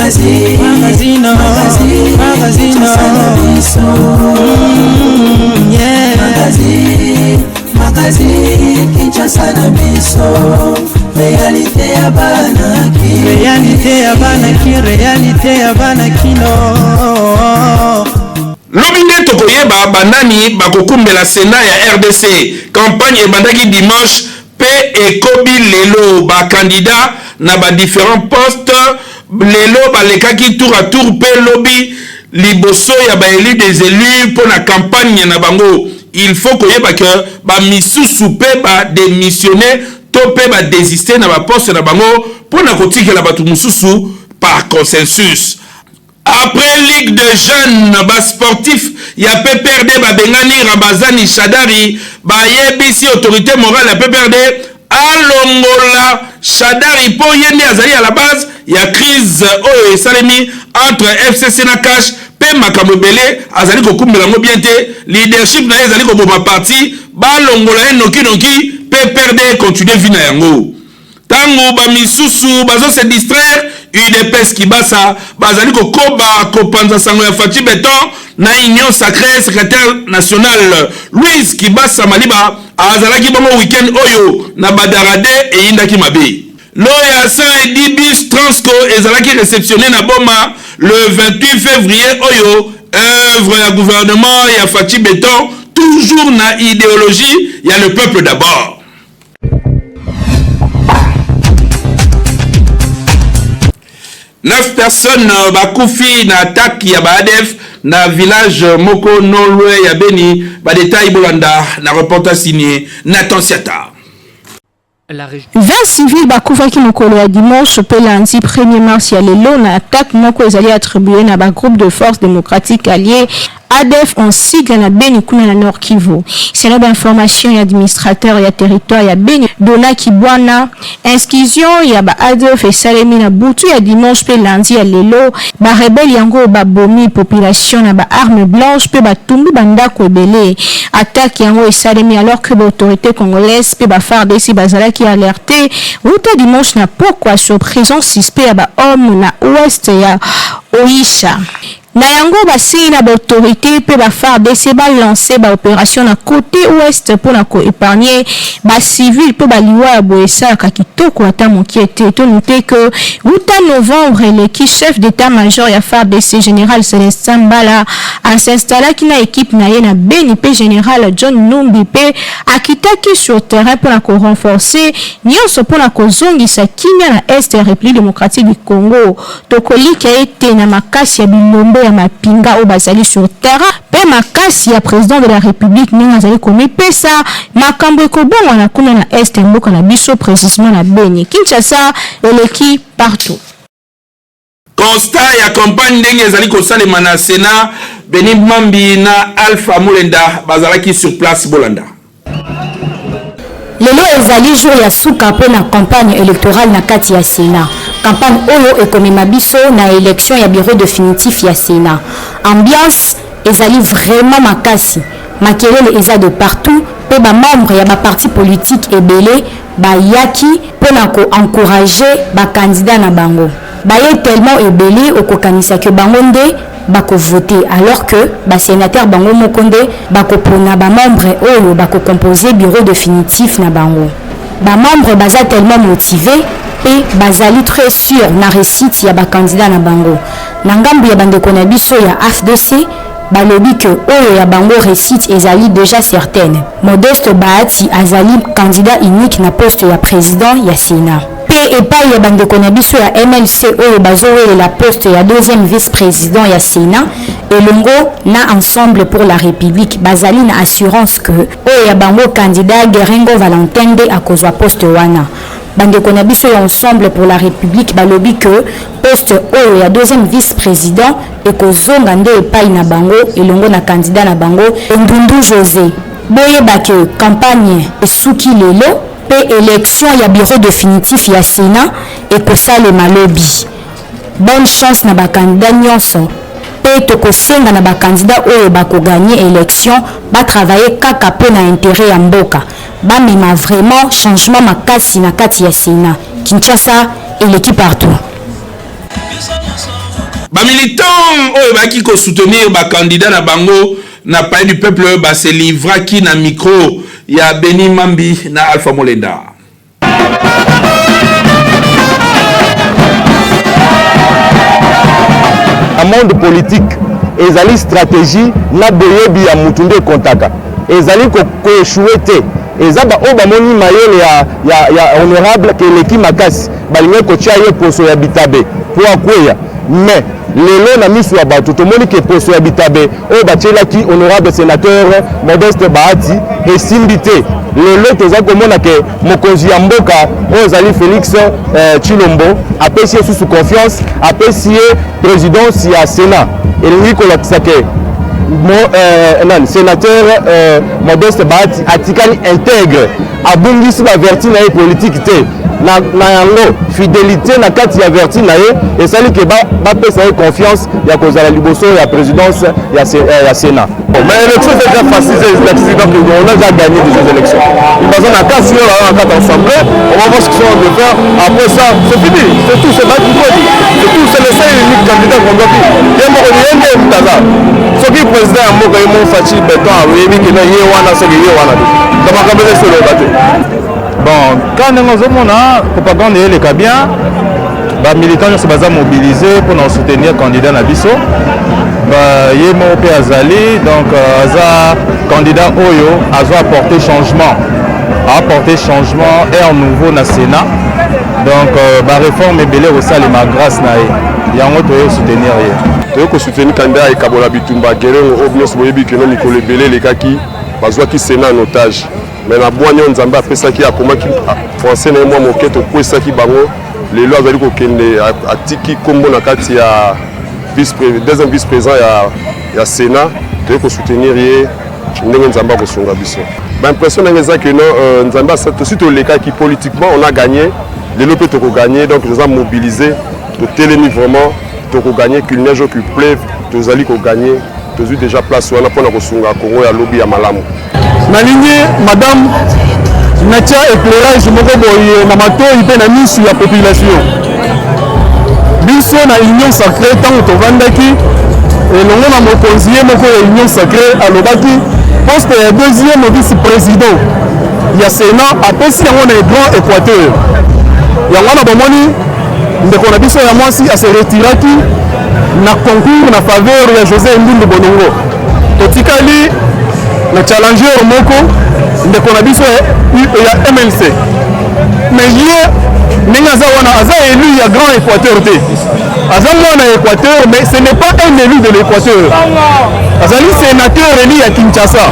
Magazine, magazine, magazine, magazine, yeah. Magazine, magazine, Kinshasa na biso. Réalité ya bana ki. Réalité ya bana ki, réalité ya bana kino. Lobi nde tokoyeba banani bakokumbela Senat ya rdc. Campagne ebandaki dimanche mpe ekobi lelo. Ba candidats na ba differents postes lelo balekaki tour à tour mpe lobi liboso ya ba elus des elus mpo na campagne na bango. Il faut koyeba que ba misusu mpe ba demissionner to mpe ba desister na ba postes na bango mpo na kotikela bato mosusu par consensus. Après ligue de jeunes, ba sportifs ya PPRD babengani Ramazani Shadary, bayebisi autorite morale ya PPRD alongola Shadary mpo ye nde azali à la base ya crise oyo esalemi entre FCC na CACH mpe makambo ebele azali kokumbela yango bien te, leadership na ye ezali koboma parti, balongola ye noki noki PPRD e continuer vie na yango. Tango ba misusu bazo se distraire, udps Kibasa bazali kokoba kopanza sango ya Fatshi Beton na Union Sacree. Secretaire national Louise Kibasa Maliba azalaki bongo week-end oyo na Badarade eyindaki mabe. Lot ya 110 bus Transco ezalaki receptionne na Boma le 28 fevrier oyo, oeuvre ya gouvernement ya Fatshi Beton toujours na ideologie ya le peuple d'abord. Neuf personnes bakufi na attaque ya ba ADF na village moko non loin ya Beni. Ba details bolanda na reportage signé Nathan Siata. 20 civils bakufaki mokolo ya dimanche mpe lundi 1er mars ya lelo na attaque moko ezali attribuee na ba groupes de forces democratiques allies Adf en sigle na Beni kuna na Nord Kivu. Selon ba informations ya administrateur ya territoire ya Beni, Dona Kibwana, inscusion ya ba adf esalemi na butu ya dimanche mpe lundi ya lelo. Ba rebelles yango babomi population na ba armes blanches mpe batumbi ba ndako ebele. Attaque yango esalemi alors que ba autorites congolaises mpe ba fardc bazalaki alertes wuta dimanche na pokwa sur presence suspect ya ba hommes na ouest ya Oicha. Na yango, basengi na ba autorites mpe ba fardc ba lancer ba operations na cote ouest mpo na ko epargner ba civils mpo ba liwa ya boye esalaka kitoko ata mokie te. To noter que wuta novembre eleki, chef d'etat-major ya fardc, general Celestin Mbala a s'installaki na equipe na ye na Beni mpe general John Numbi mpe akitaki sur terrain mpo na ko renforcer nionso mpo na kozongisa kimia na est ya Republique democratique du Congo. Tokolikya ete na makasi ya bilombe ya mapinga oyo bazali sur terrain mpe makasi ya President de la Republique ndenge azali komipesa, makambo ekobongwana kuna na Est ya mboka na biso, precisement na Beni. Kinshasa eleki partout. Constat ya campagne ndenge ezali kosalema na Senat, Benny Mambi na Alpha Mulenda bazalaki sur place, bolanda. Lelo ezali jour ya suka mpo na campagne electorale na kati ya Senat. Campagne oyo ekomema biso na election ya bureau definitif ya Senat. Ambiance ezali vraiment makasi, makelele eza de partout mpe ba membres ya ba partis politiques ebele bayaki mpo na ko encourager ba candidats na bango. Baye tellement ebele okokanisa que bango nde bako voter alors que ba senateurs bango moko nde bakopona ba membres oyo bako composer bureau definitif na bango. Ba membres baza tellement motives mpe bazali très sur na reussite ya ba candidats na bango. Na ngambu ya bandeko na biso ya AFDC, balobi que oyo ya bango reussite ezali dejà certaine. Modeste Bahati azali candidat unique na poste ya president ya Senat. Mpe epayi ya bandeko na biso ya MLC oyo bazowelela poste ya deuxième vice-president ya Senat elongo na Ensemble pour la Republique bazali na assurance que oyo ya bango candidat Gueringo Valentin nde akozwa poste wana. Bandeko na biso ya Ensemble pour la Republique balobi que poste oyo ya deuxième vice-president ekozonga nde epayi na bango elongo na candidat na bango Ndundu Jose. Boyeba que campagne esuki lelo mpe election ya bureau definitif ya Senat ekosalema lobi. Bonne chance na ba candidats nionso mpe tokosenga na ba candidats oyo bako gagner election ba travailler kaka mpo na interet ya mboka, bamema vraiment changement makasi na kati ya Senat. Kinshasa eleki partout. Ba militants oyo bayaki ko soutenir ba candidats na bango na Palais du Peuple ba se livraki na micro ya Beni Mambi na Alpha Molenda. Na monde politique ezali strategie na boyebi ya mutu nde ekontaka. Ezali ko ko echouer te. Eza ba oyo bamoni mayele ya, ya, ya honorable ke eleki makasi balingaki kotia ye poso ya bitabe po akweya mais lelo na misu ya bato tomoni ke poso ya bitabe oyo batielaki honorable senateur Modeste Bahati esimbi te. Lelo toza komona ke mokonzi ya mboka oyo ezali Felix eh, Tshilombo apesi ye susu confiance, apesi ye presidence ya Senat. Elingi kolakisa ke mo, eh, nani senateur eh, Modeste Bahati atikali integre, abungisi ba vertu na ye politique te. Na, na yango fidelite na kati ya vertu na ye esali ke bapesa ba ye confiance ya kozala liboso ya presidence ya, eh, ya Senat. Bon, mais élection c'est déjà facile, c'est donc on a déjà gagné des élections. Baza na kasi oyo na kati assemblée, on va voir ce qu'ils sont en train de faire. Après ça, c'est fini, c'est tout, c'est pas du C'est tout, c'est le seul et unique candidat qu'on doit dire. Ye moko ye nde mutaza. Soki président ya mboka ye mo Fatshi Beton ayebi ke ye wana soki ye wana te. Donc makambo eza solo ba te. Bon, quand ndenge ozomona propagande eleka bien, ba militants nyonso baza mobilisés pour na soutenir candidat na biso. Ba ye moko mpe azali donc euh, aza candidat oyo azo apporter changement, apporter changement air nouveau na Sénat. Donc euh, ba réforme ebele ekosalema grâce na ye. Yango toye soutenir ye. Toye ko soutenir candidat ekabola bitumba Gerengo oyo nyonso boyebi keno mikolo ebele elekaki bazwaki Sénat en otage. Mais na bwanya oyo Nzambe apesaki akomaki français na ye mwa moke, tokwesaki bango. Lelo azali kokende, atiki kombo na kati ya vice deuxième vice président ya, ya Sénat. Toye kosoutenir ye ndenge Nzambe akosunga biso. Ba impression ndenge eza que non, euh, Nzambe tosi tolekaki politiquement, on a gagné. Lelo mpe tokogagner, donc toza mobilisé, totelemi vraiment, tokogagner qu'il neige ou qu'il pleuve, tozali kogagner, tozwi déjà place wana mpona kosunga Congo ya lobi ya malamu. Nalingi madame natia éclairage moko boye na matoi mpe na misu ya population. Biso na Union Sacrée, ntango tovandaki elongo na mokonzi ye moko ya Union Sacrée, alobaki poste ya deuxième vice-président ya Sénat apesi yango na Grand Équateur. Yango wana bomoni ndeko na biso ya mwasi ase retiraki na concours na faveur ya José Ndundu Bonongo. Totikali na challenger moko, ndeko na biso ya MLC, mais ye ndenge aza wana aza élu ya Grand Équateur te. Aza mwana ya Équateur, mais ce n'est pas un élu de l'Équateur. Azali sénateur élu ya Kinshasa.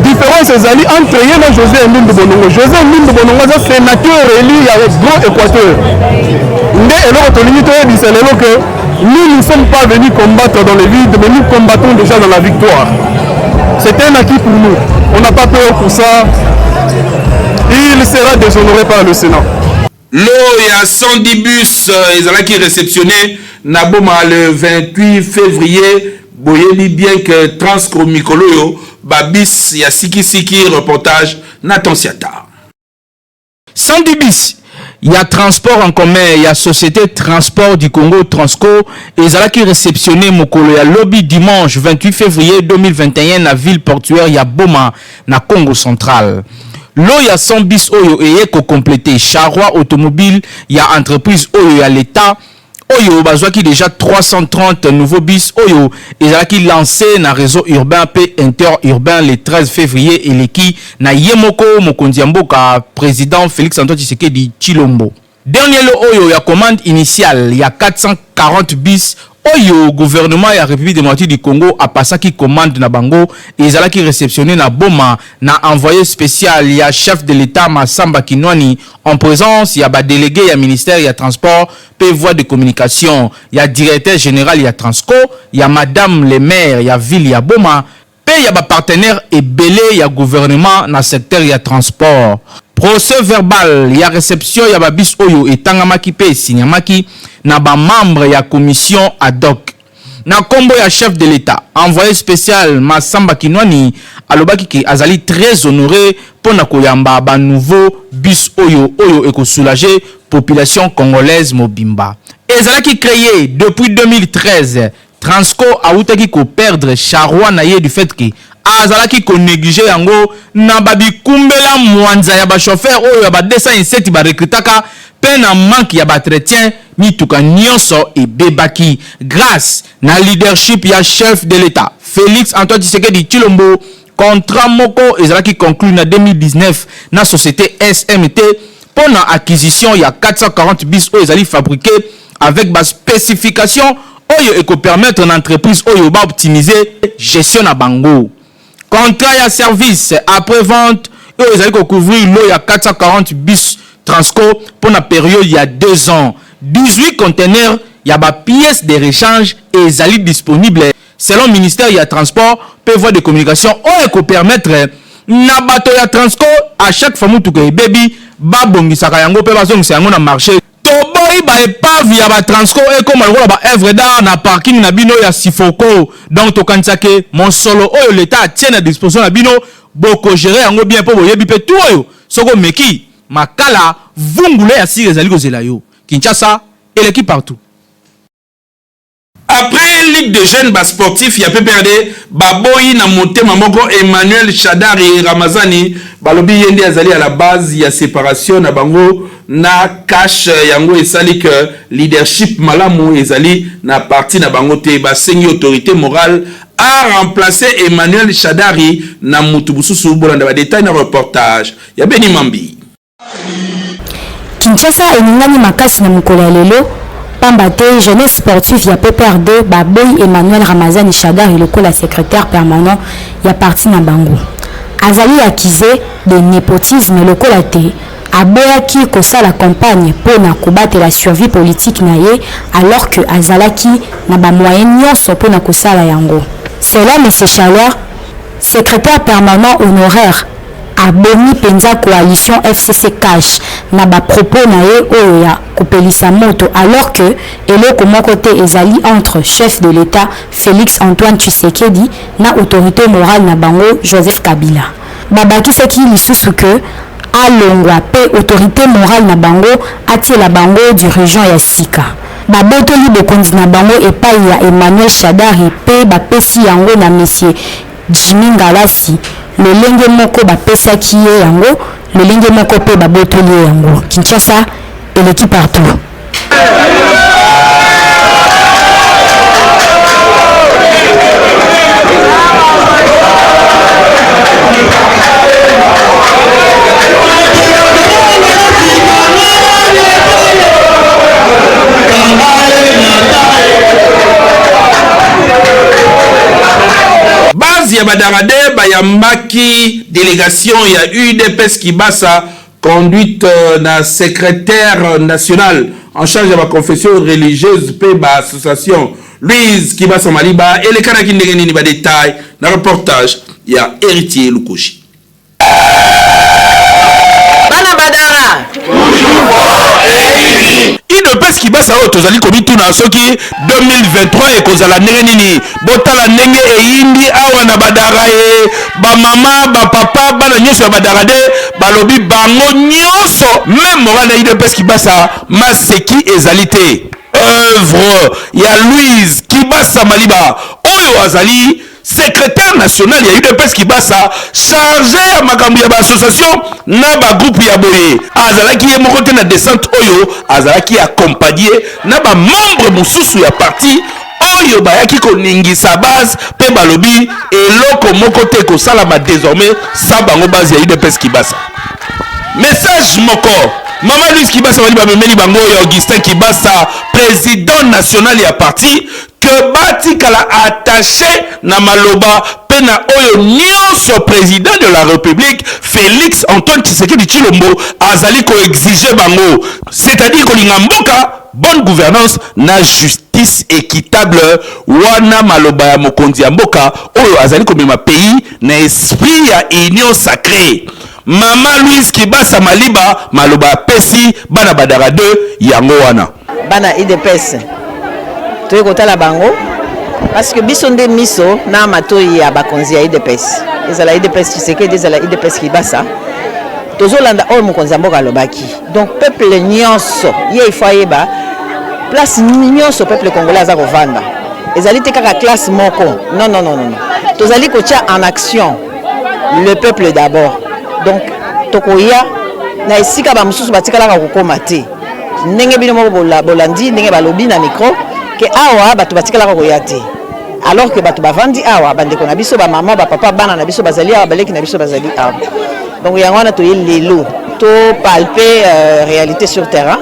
Différence ezali entre ye na José Ndundu Bonongo: José Ndundu Bonongo aza sénateur élu ya Grand Équateur. Nde eloko tolingi toyebisa lelo ke nous ne sommes pas venus combattre dans le vide, mais nous combattons déjà dans la victoire. C'est un acquis pour nous, on n'a pas peur pour ça. Il sera déshonoré par le Sénat. Lot ya 110 bus ezalaki réceptionné na Boma le 28 février. Boyebi bien que Transco mikolo oyo babis ya sikisiki. Reportage na Tonsiata. 110 bis ya transport en commun ya Société Transport du Congo, Transco, ezalaki réceptionné mokolo ya lobi dimanche 28 février 2021 na ville portuaire ya Boma na Congo Central. Lot ya 100 bis oyo eye kocompléter charroi automobile ya entreprise oyo ya l'État oyo bazwaki déjà 330 nouveaux bus oyo ezalaki lancé na réseau urbain mpe interurbain le 13 février eleki na ye moko mokonzi ya mboka, président Félix Antoine Tshisekedi Tshilombo. Dernier lot oyo ya commande initiale ya 440 bis oyo gouvernement ya République démocratique du Congo apasaki commande na bango ezalaki réceptionné na Boma na envoyé spécial ya chef de l'État Massamba Kinwani, en présence ya badélégué ya ministère ya transport mpe voie de communication, ya directeur général ya Transco, ya madame le maire ya ville ya Boma mpe ya bapartenaire ebele ya gouvernement na secteur ya transport. Procès verbal ya réception ya babus oyo etangamaki mpe esinyamaki na bamembre ya commission ad hoc. Na kombo ya chef de l'Etat, envoye special Massamba Kinuani alobaki ke azali très honore mpo na koyamba ba nouveaux bus oyo, oyo eko soulager population congolaise mobimba. Ezalaki cree depuis 2013, Transco awutaki ko perdre charroi na ye du fait que azalaki ko negliger yango na ba bikumbela mwanza ya ba chauffeurs oyo ya ba 207 ba recrutaka mpe na manque ya ba entretien mituka nionso ebebaki grace na leadership ya chef de l'Etat Felix Antoine Tshisekedi Tshilombo. Contrat moko ezalaki conclu na 2019 na societe SMT mpo na acquisition ya 440 bus oyo ezali fabrique avec ba specifications oyo eko permettre na entreprise oyo ba optimiser gestion na bango. Contrat ya service après vente oyo ezali ko couvrir lot ya 440 bus Transco mpo na periode ya deux ans. 18 containers ya ba pièces de rechange ezali disponible selon ministère ya transport mpe voies de communication oyo eko permettre na bato ya Transco à chaque fois motuka ebebi babongisaka yango mpe bazongisa yango na marche. Toboyi ba epave ya ba Transco ekoma lokola ba oeuvres d'art na parking na bino ya Sifoko. Donc tokanisa ke mosolo oyo l'etat atie na disposition na bino boko gerer yango bien mpo boyebi mpe tour oyo soki omeki makala vungule ya sire ezali kozela yo. Kinshasa eleki partout. Après ligue de jeunes ba sportifs ya PPRD baboyi na motema moko Emmanuel Shadary Ramazani balobi ye nde azali à la base ya separation na bango na cash yango esali que leadership malamu ezali na parti na bango te basengi autorite morale a remplacer Emmanuel Shadary na mutu mosusu bolanda ba details na reportage ya Beni Mambi. Kinshasa eningani makasi na mokolo ya lelo pamba te jeunesse sportive ya PPRD baboyi Emmanuel Ramazani Shadary lokola secretaire permanent ya parti na bango. Azali accuse de nepotisme lokola te aboyaki kosala campagne mpo na kobatela survie politique na ye alors que azalaki na ba moyens nionso mpo na kosala yango. Selon Monsieur Chaleur, secretaire permanent honoraire, Abomi penza coalition FCC cash na ba propos na ye oyo ya kopelisa moto alors que eloko moko te ezali entre chef de l'Etat Felix Antoine Tshisekedi na autorite morale na bango Joseph Kabila. Babakisaki lisusu que alongwa pe autorite morale na bango atiela bango dirigeant ya sika. Babotoli bokonzi na bango epayi ya Emmanuel Shadary pe bapesi yango na Monsieur Jimmy Ngalasi, lolenge moko bapesaki ye yango, lolenge moko mpe babotoli ye yango. Kinshasa eleki partout. Base ya Badarade bayambaki delegation ya udps Kibasa conduite euh, na secrétaire national en charge ya ba confession religieuse mpe ba association Louise Kibasa Maliba elekanaki ndenge nini ba detail na reportage ya Héritier Lukoshi. Bana Badara! Udps Kibasa oyo tozali komituna soki 2023 ekozala ndenge nini. Botala ndenge eyindi awa na Badara e bamama bapapa bana nyonso ya Badara de balobi bango nyonso meme moral na Udps Kibasa maseki ezali te. Oeuvre ya Louise Kibasa Maliba oyo azali Secretaire national ya udps Kibasa charge ya makambo ya ba association na ba groupe ya boye azalaki ye moko te na descente oyo azalaki accompagne na ba membre mosusu ya parti oyo bayaki koningisa base mpe balobi eloko moko te ekosalama désormais sa bango base ya udps Kibasa. Message moko Mama Louise Kibasa bali bamemeli bango ya Augustin Kibasa président national ya parti que batikala attache na maloba pe na oyo nionso president de la republique Felix Antoine Tshisekedi Tshilombo azali ko exiger bango, c'est-à-dire kolinga mboka, bonne gouvernance na justice equitable, wana maloba ya mokonzi ya mboka oyo azali komema pays na esprit ya union sacree. Mama Louise Kibasa Maliba maloba apesi bana Badara 2 yango wana. Bana udps toye kotala bango. Parce que biso nde miso na matoyi ya bakonzi ya udps, ezala udps Tshisekedi, ezala udps Kibasa, tozolanda oyo mokonzi ya mboka alobaki. Donc peuple nyonso ye il faut ayeba place nyonso peuple congolais aza kovanda, ezali te kaka classe moko. Non, non, non, non, tozali kotia en action le peuple d'abord. Donc tokoya na esika bamosusu batikalaka kokóma te, ndenge bino moko bolandi ndenge balobi na micro ke awa bato batikalaka koya te, alors que bato bavandi awa, bandeko na biso, bamama, bapapa, bana na biso bazali awa, baleki na biso bazali awa. Donc yango wana toye lelo topalper réalité sur terrain.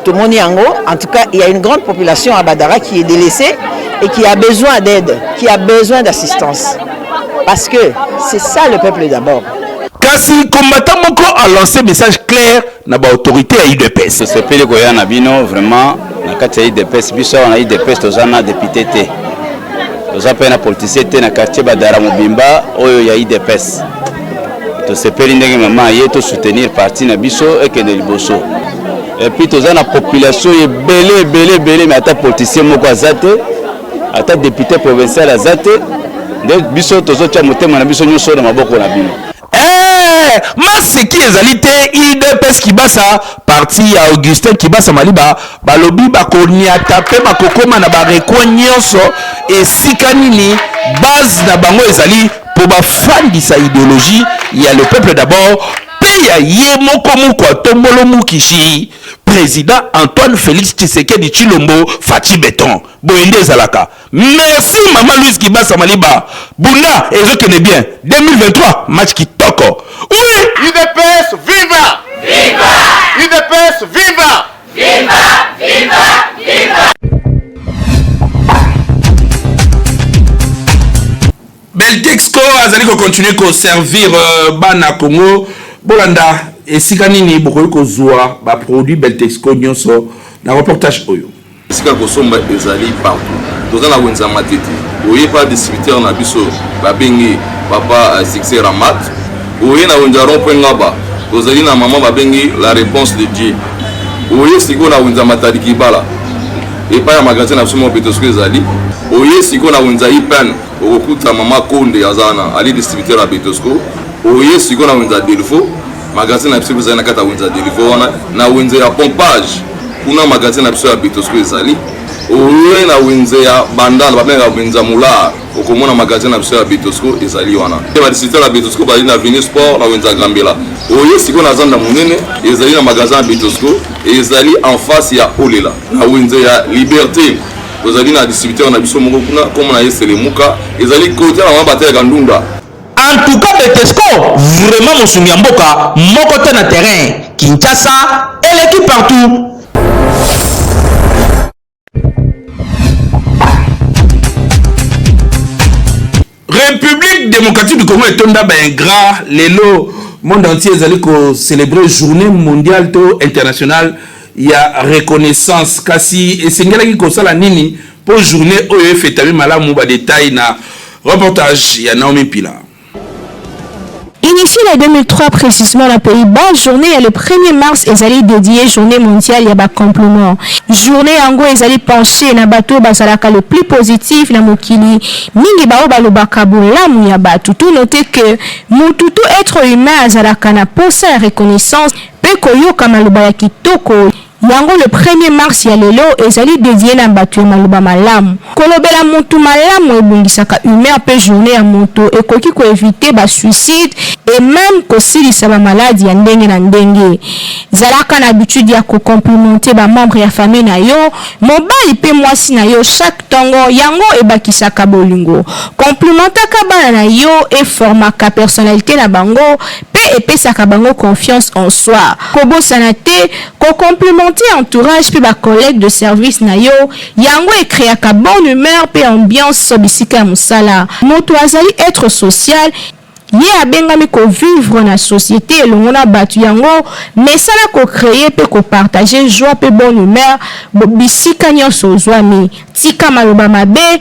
Tomoni yango, en tout cas il y a une grande population à Badara qui est délaissée et qui a besoin d'aide, qui a besoin d'assistance, parce que c'est ça le peuple d'abord. Kasi combattant moko a lancé message clair na baautorité ya UDPS. Tosepeli koya na bino vraiment na kati ya UDPS. Biso awa na UDPS toza na député te, toza mpe na politicien te na quartier Badara mobimba oyo ya UDPS. Tosepeli ndenge mama ye tosoutenir parti na biso ekende liboso. Et puis toza na population ebele ebele ebele, mais ata politicien moko aza te, ata député provincial aza te. Nde biso tozotia motema na biso nyonso na maboko na bino. Eh, maseki ezali te. UDPS Kibasa, parti ya Augustin Kibasa Maliba, balobi bakoniata mpe bakokóma na barecoin nyonso esika nini base na bango ezali, mpo bafandisa idéologie ya le peuple d'abord mpe ya ye moko moko atombolo mukishi, président Antoine Félix Tshisekedi Tshilombo Fatshi Béton. Boye nde ezalaka. Merci mama Louise Kibasa Maliba. Bunda ezokende bien. 2023, match kitoko, oui. UDPS viva! Viva! UDPS viva! Viva! Viva! Viva! Beltexco azali kocontinue koservir bana Congo. Bolanda esika nini bokoki kozwa baproduit Beltexco nyonso na reportage oyo. Esika kosomba ezali partout. Toza na wenze ya Matete, oye pa distributeur na biso babengi papa Succès Ramat. Oye na wenze ya rond point Ngaba, tozali na mama babengi La Réponse de Dieu. Oye sikoyo na wenze ya Matadi Kibala, epai ya magasin na biso moko Betosco ezali. Oye sikoyo na wenze ya Ipen, okokuta mama Konde aza wana, ali distributeur ya Betosco. Oye sikoyo na wenze ya Delvaux, magasin na biso ezali na kati ya wenze ya Delvaux wana. Na wenze ya Pompage kuna, magasin na biso ya Betosco ezali. Oye na wenze ya Bandala, babengaka wenze ya Mular, okomona magasin na biso ya Betosco ezali wana. Badistributeur ya Betosco bazali na Avenue Sport, na wenze ya Gambela. Oye sikoyo na zanda monene, ezali na magasin ya Betosco, ezali en face ya Olela. Na wenze ya Liberté tozali na distributeur na biso moko kuna, kombo na ye Selemuka, ezali kote na mama batelaka ndunda. En tout cas Betesco vraiment mosungi ya mboka moko te na terrain Kinshasa eleki partout. République démocratique du Congo etonda baingrat. Lelo monde entier ezali kocélébrer journée mondiale to internationale ya reconnaissance. Kasi esengelaki kosala nini mpo journée oyo efetami malamu? Badetail na reportage ya Naomi Pila. Initié en 2003 précisément na Pays-Bas, journée ya le 1er mars ezali dédié journée mondiale ya bacompliment. Journée yango ezali penché na bato bazalaka le plus positif na mokili, mingi bao balobaka bolamu ya bato. To noter que mutu to être humain azalaka na posa ya reconnaissance mpe koyoka maloba ya kitoko. Yango le 1er mars ya lelo ezali dédié na bato ya maloba malamu. Kolobela motu malamu ebongisaka humeur mpe journée ya moto, ekoki koevite basuicide et même kosilisa bamaladi ya ndenge na ndenge. Zalaka na habitude ya kocomplimenter bamembre ya famille na yo, mobali mpe mwasi na yo, chaque ntongo. Yango ebakisaka bolingo. Complimentaka bana na yo, eformaka personnalité na bango mpe epesaka bango confiance en soi. Kobosana te kocomplimenter entourage mpe bacollègue de service na yo. Yango ecréaka bonne humeur mpe ambiance bisika ya mosala. Moto azali être social, ye abengami kovivre na société elongo na bato. Yango mesala kocréer mpe kopartage joie mpe bonne humeur bisika nyonso ozwami. Tika maloba mabe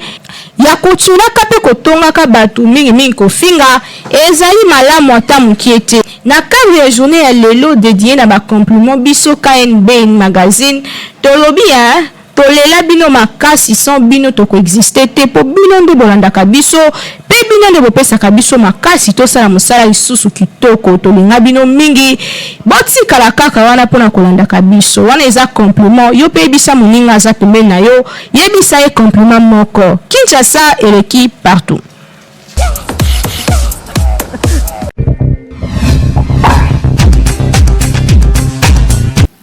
ya kotiolaka mpe kotongaka bato, mingimingi kofinga ezali malamu ata mokie te. Na cadre ya journée ya lelo dédié na bacompliment, biso KNB Magazine tolobi ya Tolela bino makasi sans bino toko existe te po bino nde bolandaka biso pe bino nde bopesaka biso makasi tosala musala lisusu kitoko tolinga bino mingi botikala kaka wana pona kolandaka biso wana eza compliment yo pe yebisa moninga aza pembeni na yo yebisa ye compliment moko Kinshasa eleki partout.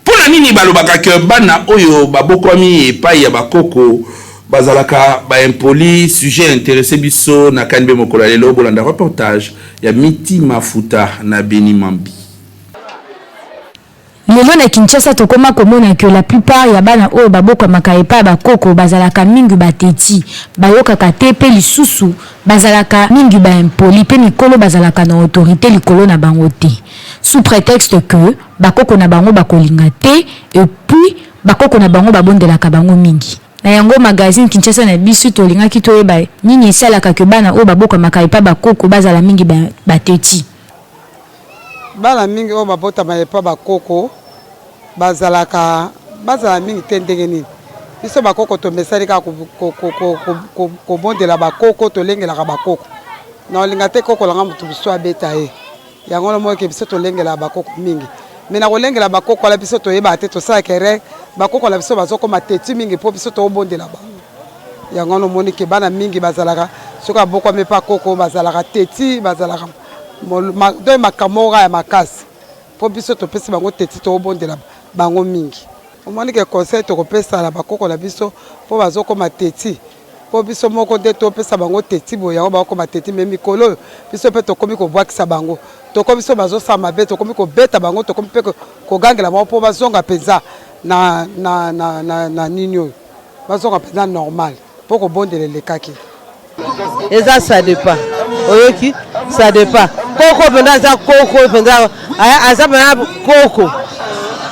Mpo na nini balobaka que bana oyo babokwami epayi ya bakoko bazalaka ba impoli? Sujet interesse biso na KNB mokolo ya lelo. Bolanda reportage ya Miti Mafuta na Beni Mambi. Lelo na Kinshasa tokoma komona que la plupart ya bana oyo babokwamaka epai ya bakoko bazalaka mingui ba teti, bayokaka te pe lisusu bazalaka mingui ba impoli pe mikolo bazalaka na autorite likolo na bango te sous pretexte que bakoko na bango bakolinga te et puis bakoko na bango babondelaka bango mingi. Na yango magazine Kinshasa na biso tolingaki toyeba nini esalaka que bana oyo babokwamaka epai bakoko bazala mingi ba teti. Bana mingi oyo babotama epa ba koko bazalaka bazala mingi te ndenge nini? Biso ba koko tomesani kaka kobondela ba koko, tolengelaka ba koko. Na olinga te koko na nga moto mosusu abeta ye. Yango wana omoni ke biso tolengelaka ba koko mingi. Mais na kolengela ba koko wana biso toyebaka te, tosalaka erreur, ba koko na biso bazokoma tetu mingi po biso tobondela bango. Yango wana omoni ke bana mingi bazalaka soki abokwami epa koko bazalaka teti, bazalaka donc makambo moko kaka ya makasi po biso topesi bango teti tobondela bango mingi. Omoni ke conseil tokopesa na bakoko na biso po bazokoma teti po biso moko nde topesa bango teti boye yango bakokoma teti mais mikolo oyo biso pe tokomi kobwakisa bango tokomi so bazosala mabe tokomi kobeta bango tokomi pe kogangela bango po bazonga penza na, na, na, na, na nini oyo bazonga penza normal po kobondela elekaki. Eza ça depend oyoki ça depend koko mpenza aza koko mpenza aza mpenza koko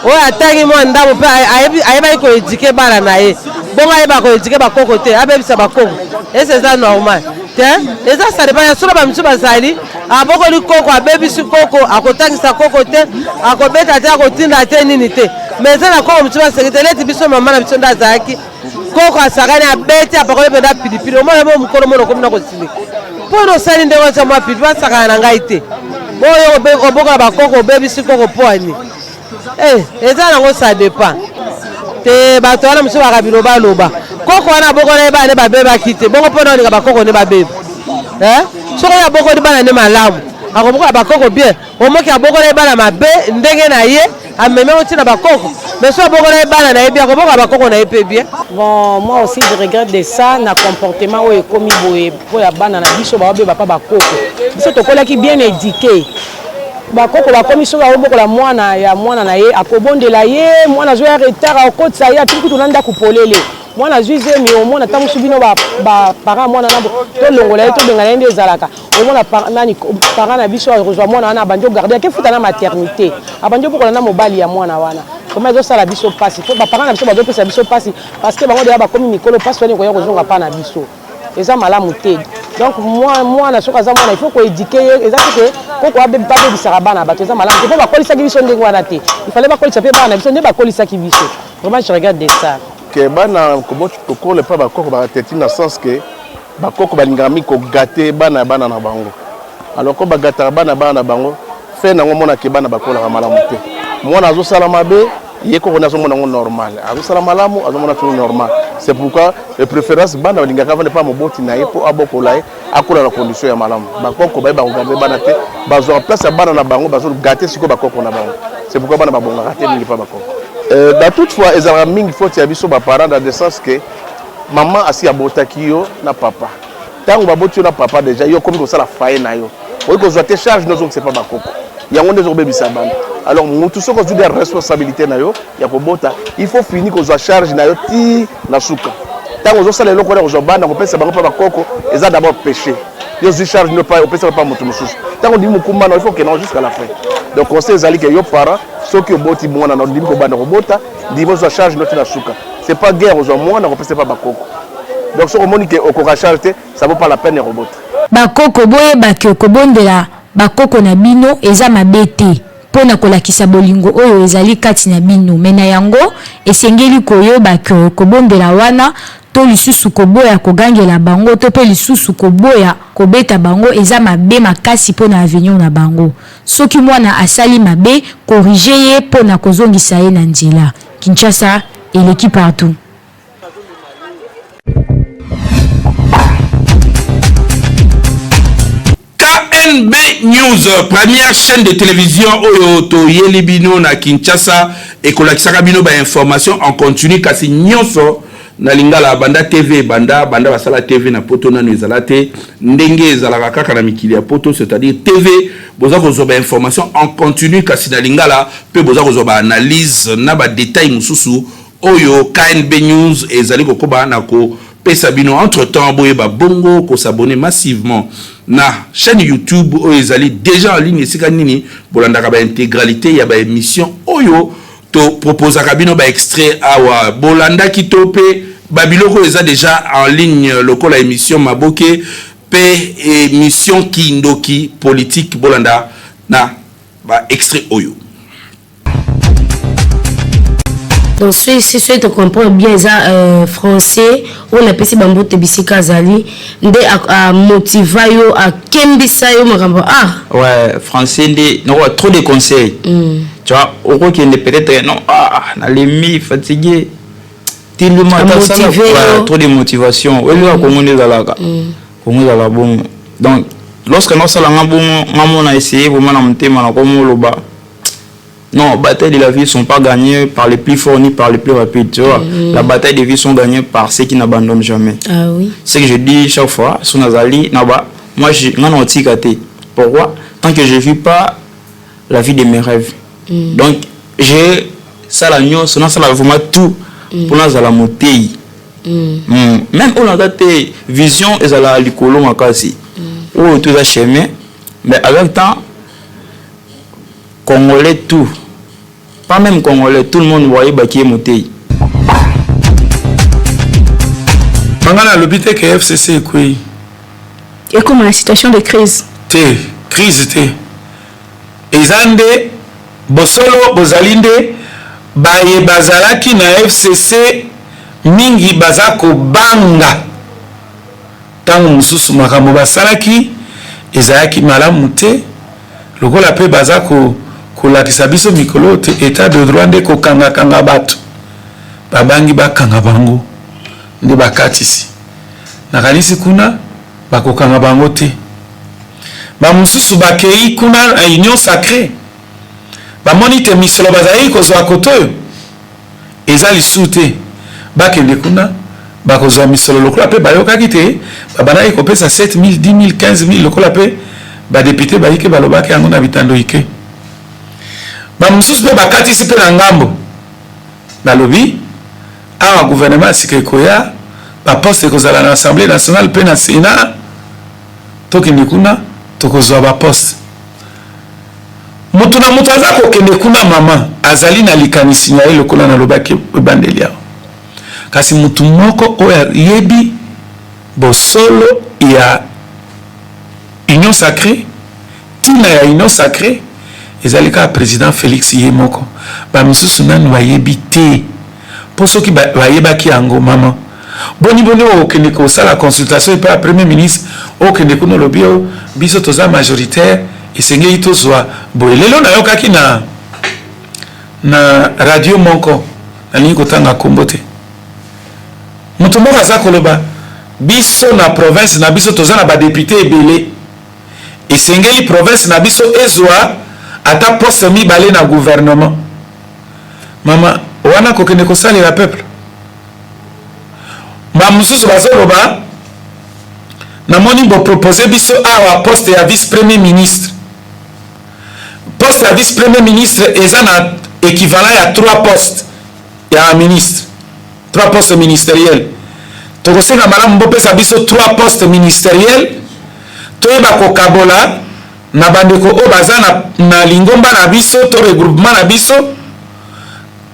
oyo atangi mwa ndambo mpe ayebaki koedike bana na ye bongo ayeba koedike bakoko te abebisa bakoko ese eza normal te eza ça depend ya solo bamisusu bazali abokoli koko abebisi koko akotangisa koko te akobeta te akotinda te nini te mais eza na koko mosusu baseki te neti biso mama na biso nde azalaki Koko asakani abeti apakoli mpenza pilipili omona mo mokolo mona okomi na kosilika mpo na osali ndenge otya mwa pilipili asakana na ngai te oyo obokola bakoko obebisi koko mpo ani eh, eza nango ça dépend te bato wana mosusu baka bilobaloba koko wana abokola ye bana nde babebaki te bongo mpo na olinga bakoko nde babeba eh? soki oyo abokoli bana nde malamu akobokola bakoko bien omoki abokola ye bana mabe ndenge na ye amemi yango ntina bakoko mais soki abokola ye bana na ye bien akobokola bakoko na ye mpe bien. Bon moi aussi je regrette de ça na comportement oyo ekomi boye mpo ya bana na biso baobeba mpa bakoko biso tokolaki bien eduque bakoko bakomi soki aobokola mwana ya mwana na ye akobondela ye mwana azoya retard akokotisa ye atiki kutu na ndako polele mwana azwi zemi omona ntango mosusu bino ba parent mwana na tolongola ye tobengana ye nde ezalaka Omona nani parent na biso akozwa mwana wana abandi ogarde ake futa na maternité abandi obokola na mobali ya mwana wana vraiment ezosala biso mpasi po baparent na biso bazopesa biso mpasi parce que bango deya bakomi mikolo mpasi wana ekoya kozonga mpa na biso eza malamu te donc mwana soki aza mwana il faut koéduquer ye eza te ke koko babebisaka bana bato eza malamu te mpo bakolisaki biso ndenge wana te il fallait bakolisa mpe bana na biso nde bakolisaki biso vraiment je regrette de ça ke bana kokola epa bakoko bakateti na sens ke Ba koko balingaka mingi ko gater bana ya bana na bango. Alors comme ba gataka bana ya bana na bango, fin nango omona ke bana bakolaka malamu te. Mwana azosala mabe, ye koko nde azomona yango normal. Azosala malamu, azomona toujours normal. C'est pourquoi de préférence bana balingaka avanda epai ya moboti na ye mpo abokola ye, akola na condition ya malamu. Ba koko bayebaka ko garder bana te, bazwaka place ya bana na bango, bazo gater sikoyo ba koko na bango. C'est pourquoi bana babongaka te mingi epai ya ba koko. Dans toutefois ezalaka mingi faute ya biso ba parents dans le sens que Maman asi abotaki yo na papa tangu baboti yo na papa dejà yo okomi kosala faye na yo okoki kozua te charge nde ozongisa epa ba koko yango nde ezokobebisa bana alors mutu soki ozui dejà responsabilite na yo ya kobota il faut fini kozua charge na yo ti na suka tangu ozosala eloko wana kozua bana kopesa bango epa ba koko eza d'abord peche yo ozui charge no opesa epa mutu mosusu tangu ondimi mokumba na yo il faut okende yango jusqu'à la fin donc conseil ezali ke yo parent soki oboti mwana na ondimi kobanda kobota ndima ozua charge no ti na suka C'est pas guerre ozwa mwana kopesa epa ba koko. Donc soki omoni ke okoka charge te, ça vaut pas la peine ya kobota. Ba koko boyeba que kobondela ba koko na bino eza mabe te. mpo na kolakisa bolingo oyo ezali kati na bino. Mais na yango, esengeli koyeba que kobondela wana to lisusu koboya kogangela bango to mpe lisusu koboya kobeta bango eza mabe makasi mpo na avenir na bango. Soki mwana asali mabe, corriger ye mpo na kozongisa ye na nzela. Kinshasa eleki partout. KNB News, première chaîne de télévision oyo toyeli bino na Kinshasa ekolakisaka bino ba information en continu kasi nyonso na lingala banda TV banda banda basala TV na poto nanu ezala te ndenge ezalaka kaka na mikili ya poto c'est-à-dire TV boza kozwa ba information en continu kasi na lingala pe boza kozwa ba analyse na ba détails mosusu oyo KNB News ezali kokoba na ko pesa bino entre temps boyeba bongo ko s'abonner massivement na chaîne YouTube oyo ezali déjà en ligne esika nini bolandaka ba intégralité ya ba émission oyo to proposaka bino ba extrait awa bolandaki to pe ba biloko oyo eza déjà en ligne lokola émission maboke pe émission kindoki politique bolanda na ba extrait oyo. Donc soki si soki to comprendre bien eza euh, français oyo napesi bambote bisika azali nde amotiva yo akembisa yo makambo ah ouais français nde nakoka trop de conseils mm. tu vois okokende peut-être non ah nalembi fatigué telema ata sala trop de motivation oyebi kaka kongo nde ezalaka mm. kongo ezalaka bongo donc lorsque nasala nga bongo nga mona essaye vraiment na motema nakomoloba Non, bataille de la vie sont pas gagnées par les plus forts ni par les plus rapides, tu vois. Mm. La bataille de vie sont gagnées par ceux qui n'abandonnent jamais. Ah oui. Ce que je dis chaque fois, sur Nazali, naba, moi je non non Pourquoi Tant que je vis pas la vie de mes rêves. Mm. Donc j'ai ça la nyonso, nasala vraiment tout mm. pour nazala moteyi. Mm. Mm. Même oyo naza te vision ezala likolo makasi. Mm. Oyo tout eza chemin, mais avec temps Congolais tout pas meme congolais tout le monde bayebaki ye moteyi. Nga nalobi te ke FCC ekweyi. Ekoma na situation de crise. Te, crise te. Eza nde bosolo bozali nde baye bazalaki na FCC mingi baza kobanga. Tango mosusu makambo basalaki ezalaki malamu te, lokola pe baza ko kolakisa biso mikolo oyo te etat de droit nde kokanga kanga bato, babangi bakanga bango nde bakatisi. Nakanisi kuna bakokanga bango te. Ba mosusu bakeyi kuna na union sacree, bamoni te misolo bazalaki kozwa kotoyo. Eza lisusu te bakende kuna bakozua misolo lokola pe bayokaki te babandaki kopesa 7000, 10000, 15000 lokola pe ba deputes bayike balobaki yango na bitando ike. Ba mosusu pe bakatisi pe na ngambo balobi awa gouvernement ya sika ekoya ba postes ekozala na Assemblee nationale pe na Senat tokende kuna tokozua ba postes. Moto na moto aza kokende kuna mama azali na likanisi na ye lokola nalobaki ebandeli awa. Kasi moto moko oyo ayebi bosolo ya Union sacree, tina ya Union sacree ezali kaka president Felix ye moko. Ba misusu nanu bayebi te. Po soki bayebaki yango mama, boni boni okende kosala consultation epai ya premier ministre, okende kuna olobi oh biso toza majoritaire esengeli tozua boye. Lelo nayokaki na na radio moko, nalingi kotanga kombo te, moto moko aza koloba biso na province na biso toza na ba deputes ebele, esengeli province na biso ezua ata poste mibale na gouvernement. Mama wana kokende kosalela peuple? Ba mosusu bazoloba namoni bo proposer biso awa poste ya vice premier ministre. Poste ya vice premier ministre eza na equivalent ya 3 postes ya ministre, 3 postes ministeriels. Tokosenga malamu bopesa biso 3 postes ministeriels toyeba kokabola na bandeko oyo baza na, na lingomba na biso to regroupement na biso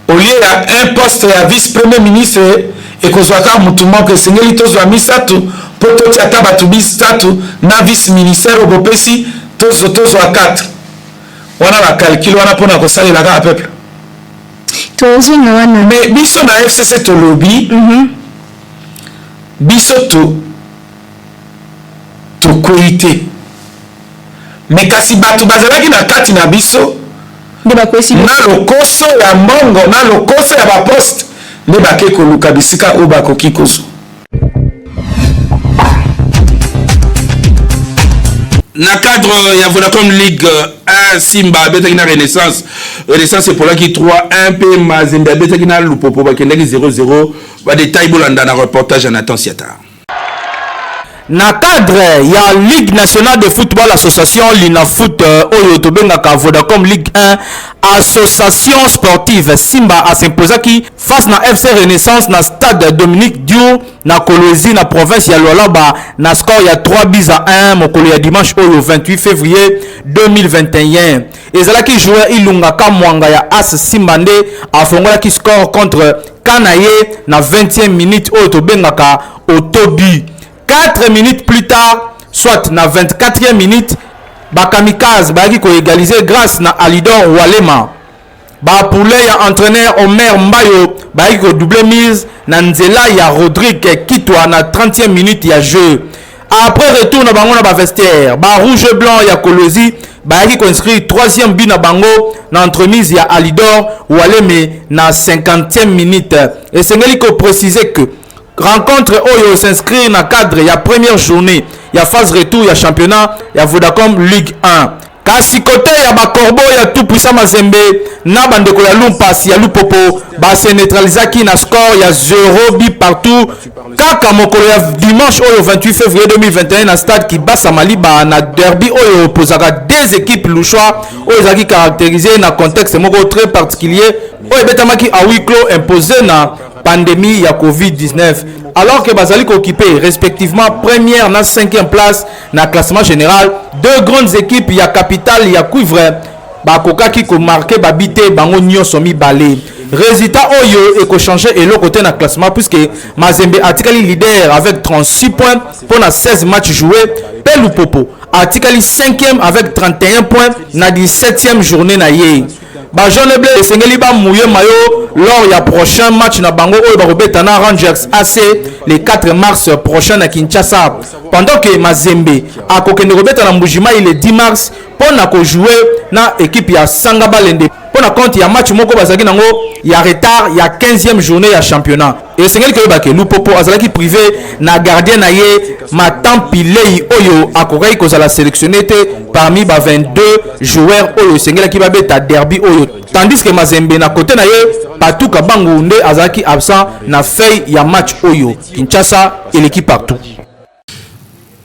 au lieu ya un poste ya vice premier ministre ekozwa kaka motu moko, esengeli tozwa misato mpo totia ata bato misato na vice ministère oyo bopesi tozwa 4. Wana ba calcul wana pona kosalela kaka peuple. Tozonga wana. Mais biso na FCC tolobi biso to tokweyi te. Mais kasi bato bazalaki na kati na biso na lokoso ya mbongo na lokoso ya ba poste nde bake koluka bisika oyo bakoki kozwa. Na cadre ya Vodacom Ligue 1, Simba abetaki na Renaissance. Renaissance epolaki 3-1 mpe Mazembe abetaki na Lupopo bakendaki 0-0. Ba details bolanda na reportage ya Nathan Siata. Na cadre ya Ligue nationale de football association Linafoot oyo tobengaka Vodacom Ligue 1, association sportive Simba a s'imposaki face na FC Renaissance na stade Dominique Diour na Kolwezi na province ya Lualaba na score ya 3 buts à 1 mokolo ya dimanche oyo 28 février 2021. Ezalaki joueur Ilunga Kamwanga ya AS Simba nde afongolaki score contre camp na ye na 20e minute oyo tobengaka auto-but. 4 minutes plus tard, soit na 24e minute, ba kamikazes bayaki ko egaliser grace na Alidor Walema. Ba poulets ya entraineur Omer Mbayo bayaki ko doubler mise na nzela ya Rodrigue Kitwa na 30e minute ya jeu. Après retour na bango na ba vestiaires, ba rouge et blanc ya Kolwezi bayaki ko inscrire troisième but na bango na entremise ya Alidor Waleme na 50e minute. Esengeli ko preciser que rencontre oyo s'inscrire na cadre ya première journée ya phase retour ya championnat ya Vodacom Ligue 1. Kasi cote ya ba corbeaux ya tout puissant Mazembe na ba ndeko ya Lumpas ya Lupopo ba se neutralisaki na score ya 0 but partout kaka mokolo ya dimanche oyo 28 février 2021 na stade Kibasa Maliba na derby oyo opposaka deux équipes lushois oyo ezalaki caractérisé na contexte moko très particulier oyo ebetamaki à huis clos imposé na pandémie ya Covid-19 alors que bazali ko occuper respectivement première na cinquième place na classement général. Deux grandes équipes ya capitale ya cuivre bakokaki ko marquer ba buts te bango nyonso mibale. Résultat oyo eko changer eloko te na classement puisque Mazembe atikali leader avec 36 points mpo na 16 matchs joués mpe Lupopo atikali 5e avec 31 points na 17e journée na ye. Ba jaune et bleu esengeli ba mouiller maillot lors ya prochain match na bango oyo bakobeta na Rangers AC le 4 mars prochain na Kinshasa. Pendant que Mazembe akokende kobeta na Mbuji-Mayi le 10 mars mpo na ko jouer na equipe ya Sanga Balende mpo na compte ya match moko bazalaki nango ya retard ya 15e journée ya championnat. Esengeli koyeba ke Lupopo azalaki prive na gardien na ye Matampi Ley oyo akokaki kozala selectionne te parmi ba 22 joueurs oyo esengelaki babeta derby oyo tandis que Mazembe na cote na ye Patou Kabangu nde azalaki absent na feuille ya match oyo. Kinshasa eleki partout.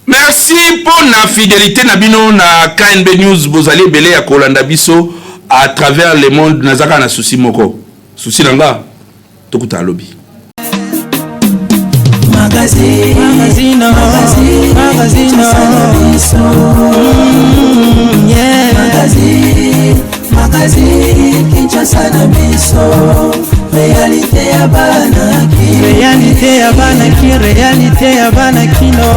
Merci mpo na fidelite na bino na KNB News. Bozali ebele ya kolanda biso à travers le monde. Naza kaka na souci moko, souci na nga tokutana lobi. Magazine, magazine, magazine, magazine, yeah. Magazine, magazine, Kinshasa na biso, réalité ya bana ki, réalité ya bana ki, réalité ya bana kino.